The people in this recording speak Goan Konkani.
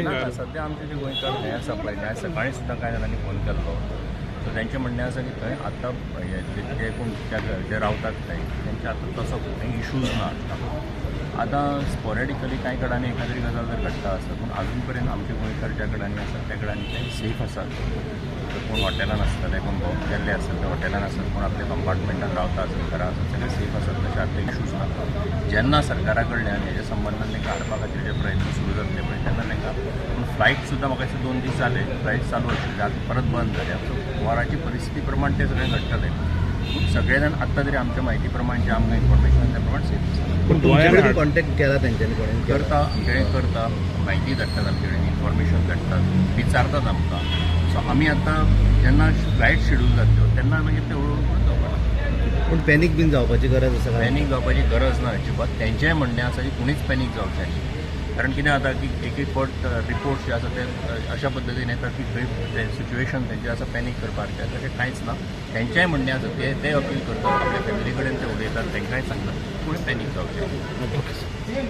ना, सध्या आमचे जे गोंयकार हें आसा पळय, तें आयज सकाळीं सुद्दां कांय जाणांनी फोन केल्लो. सो तेंचें म्हणणें आसा की थंय आतां हे जे जे कोण जे रावतात थंय तेंचे आतां तसो खंय इशूज ना. आतां स्पॉरेडिकली कांय कडांनी एखाद्री गजाल जर घडटा आसत, पूण अजून पर्यंत आमचे गोंयकार ज्या कडांनी आसात त्या कडांनी ते सेफ आसात. तर कोण हॉटेलान आसतले, कोण भोंवक गेल्ले आसत ते हॉटेलान आसत, कोण आपल्या कंपार्टमेंटान रावता आसत, घरा आसत, सगळे सेफ आसात. तशें आतां इशूज ना. जेन्ना सरकारा कडल्यान हेज्या संबंदान तांकां हाडपा खातीर जे प्रयत्न सुरू जातले पळय तेन्ना तांकां, पूण फ्लायट सुद्दां म्हाका दिसता 2 दीस जाले फ्लायट चालू आशिल्ली, आतां परत बंद जाल्या. सो वॉराची परिस्थिती प्रमाण तें सगळें घडटलें, पूण सगळे जाण आत्तां तरी आमच्या म्हायती प्रमाण जे आमकां इन्फॉर्मेशन त्या प्रमाण सेफ आसा. पूण तुमचे कॉन्टॅक्ट केला तेंच्यांनी कोणें? करता, आमचे कडेन करता, म्हायती धाडटात, आमचे कडेन इन्फॉर्मेशन धाडटात, विचारतात आमकां. सो आमी आतां जेन्ना फ्लायट शेड्यूल जातल्यो तेन्ना मागीर ते हळूहळू करून जावपा. पूण पॅनीक बीन जावपाची गरज आसा काय? पॅनीक जावपाची गरज ना अजिबात. तेंचेंय म्हणणें आसा की कोणीच पॅनीक जावचें न्ही, कारण कितें जाता की एक एक फावट रिपोर्ट्स जे आसा ते अशा पद्दतीन येता की थंय ते सिच्युएशन तेंचें आसा पॅनीक करपासारकें. तशें कांयच ना. तेंचेंय म्हणणें आसा, ते ते अपील करतात, आपल्या फॅमिली कडेन ते उलयतात, तांकांय सांगतात कोणी पॅनीक जावचें. ओके.